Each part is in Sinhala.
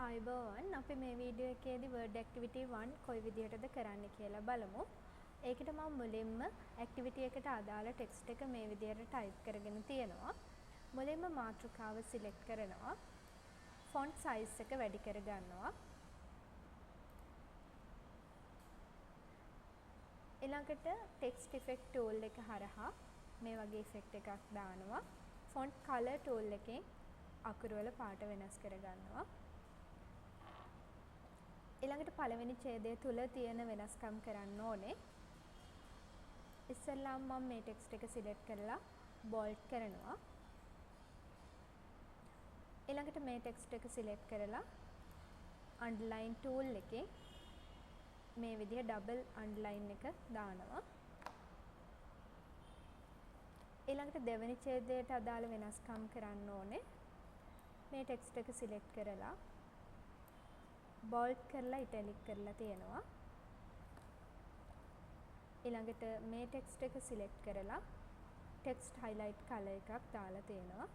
ආයුබෝවන් අපි මේ වීඩියෝ එකේදී Word Activity 1 කොයි විදිහටද කරන්න කියලා බලමු. ඒකට මම මුලින්ම ඇක්ටිවිටි එකට අදාළ ටෙක්ස්ට් එක මේ විදිහට ටයිප් කරගෙන තියෙනවා. මුලින්ම මාතෘකාව සිලෙක්ට් කරනවා. ෆොන්ට් සයිස් එක වැඩි කරගන්නවා. ඊළඟට ටෙක්ස්ට් ඉෆෙක්ට් ටූල් එක හරහා මේ වගේ ඉෆෙක්ට් එකක් දානවා. ෆොන්ට් කලර් ටූල් එකෙන් අකුරු වල පාට වෙනස් කරගන්නවා. ඊළඟට පළවෙනි ඡේදය තුල තියෙන වෙනස්කම් කරන්න ඕනේ. ඉස්සෙල්ලාම මම මේ ටෙක්ස්ට් එක සිලෙක්ට් කරලා බෝල්ඩ් කරනවා. ඊළඟට මේ ටෙක්ස්ට් එක සිලෙක්ට් කරලා අන්ඩර්ලයින් ටූල් එකෙන් මේ විදිහ ඩබල් අන්ඩර්ලයින් එක දානවා. ඊළඟට දෙවෙනි ඡේදයට අදාළ වෙනස්කම් කරන්න ඕනේ. මේ ටෙක්ස්ට් එක සිලෙක්ට් කරලා බෝල්ඩ් කරලා ඉටැලික් කරලා තියෙනවා. ඊළඟට මේ ටෙක්ස්ට් එක සිලෙක්ට් කරලා ටෙක්ස්ට් හයිලයිට් කලර් එකක් දාලා තියෙනවා.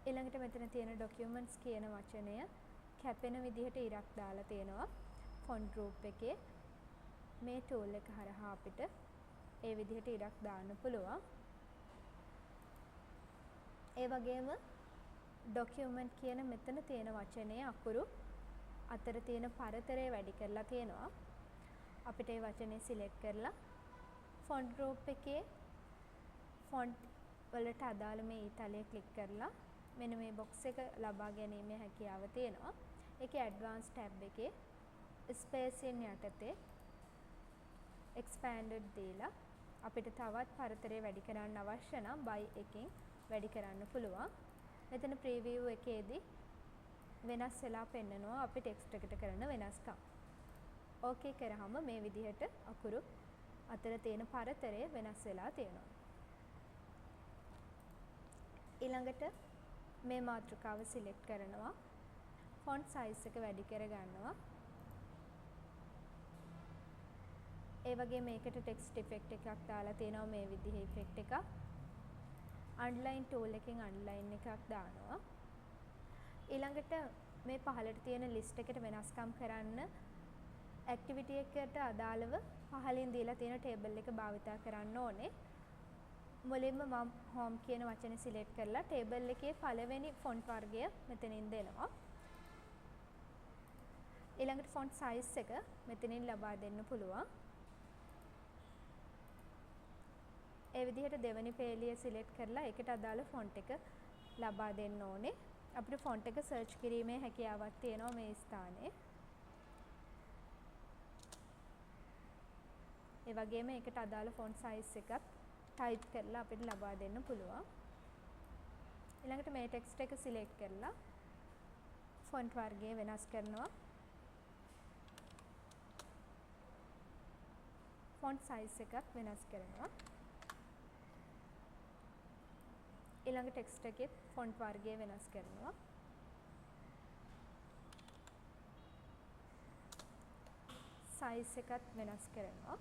ඊළඟට මෙතන තියෙන ඩොකියුමන්ට්ස් කියන වචනය කැපෙන විදිහට ඉරක් දාලා තියෙනවා. ෆොන්ට් ගෲප් එකේ මේ ටූල් එක හරහා අපිට ඒ විදිහට ඉරක් දාන්න පුළුවන්. ඒ වගේම ඩොකියුමන්ට් කියන මෙතන තියෙන වචනයේ අකුරු අතර තියෙන පරතරය වැඩි කරලා තියෙනවා. අපිට ඒ වචනේ සිලෙක්ට් කරලා ෆොන්ට් ගෲප් එකේ ෆොන්ට් වලට අදාළ මේ ඊතලය ක්ලික් කරලා මෙන්න මේ බොක්ස් එක ලබා ගැනීමේ හැකියාව තියෙනවා. ඒකේ ඇඩ්වාන්ස් ටැබ් එකේ ස්පේසින් යටතේ එක්ස්පෑන්ඩඩ් දීලා අපිට තවත් පරතරය වැඩි කරන්න අවශ්‍ය නම් බයි එකෙන් වැඩි කරන්න පුළුවන්. මෙතන ප්‍රීවිව් එකේදී වෙනස් වෙලා පෙන්නනවා අපි ටෙක්ස්ට් එකට කරන වෙනස්කම්. ඕකේ කරාම මේ විදිහට අකුරු අතර තියෙන පරතරය වෙනස් වෙලා තියෙනවා. ඊළඟට මේ මාතෘකාව සිලෙක්ට් කරනවා. ෆොන්ට් සයිස් එක වැඩි කරගන්නවා. ඒ වගේම මේකට ටෙක්ස්ට් ඉෆෙක්ට් එකක් දාලා තියෙනවා මේ විදිහේ ඉෆෙක්ට් එකක්. අන්ඩර්ලයින් ටූල් එකෙන් අන්ඩර්ලයින් එකක් දානවා. ඊළඟට මේ පහළට තියෙන ලිස්ට් එකට වෙනස්කම් කරන්න ඇක්ටිවිටි එකට අදාළව පහළින් දීලා තියෙන ටේබල් එක භාවිතා කරන්න ඕනේ. මුලින්ම මම හෝම් කියන වචනේ සිලෙක්ට් කරලා ටේබල් එකේ පළවෙනි ෆොන්ට් වර්ගය මෙතනින් දෙනවා. ඊළඟට ෆොන්ට් සයිස් එක මෙතනින් ලබා දෙන්න පුළුවන්. ඒ විදිහට දෙවෙනි පේලිය සිලෙක්ට් කරලා ඒකට අදාළ ෆොන්ට් එක ලබා දෙන්න ඕනේ. අපිට ෆොන්ට් එක සර්ච් කිරීමේ හැකියාවක් තියෙනවා මේ ස්ථානයේ. ඒ වගේම ඒකට අදාළ ෆොන්ට් සයිස් එකත් ටයිප් කරලා අපිට ලබා දෙන්න පුළුවන්. ඊළඟට මේ ටෙක්ස්ට් එක සිලෙක්ට් කරලා ෆොන්ට් වර්ගය වෙනස් කරනවා. ෆොන්ට් සයිස් එකත් වෙනස් කරනවා. ඊළඟ ටෙක්ස්ට් එකේ ෆොන්ට් වර්ගය වෙනස් කරනවා. සයිස් එකත් වෙනස් කරනවා.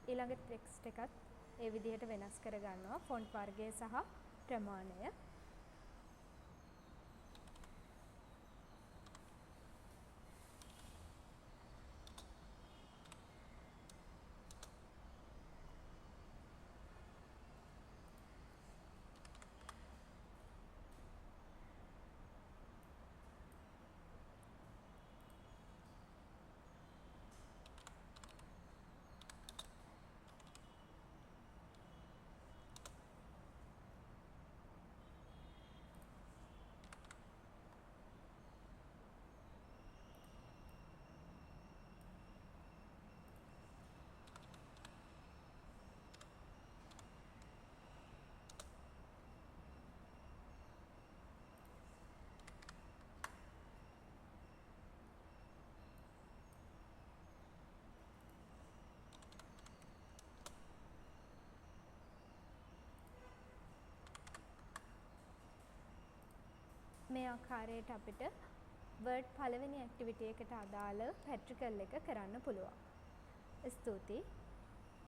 ඊළඟ ටෙක්ස්ට් එකත් ඒ විදිහට වෙනස් කරගන්නවා ෆොන්ට් වර්ගය සහ ප්‍රමාණය. මේ ආකාරයට අපිට වර්ඩ් පළවෙනි ඇක්ටිවිටි එකට අදාළ ප්‍රැක්ටිකල් එක කරන්න පුළුවන්. ස්තුතියි.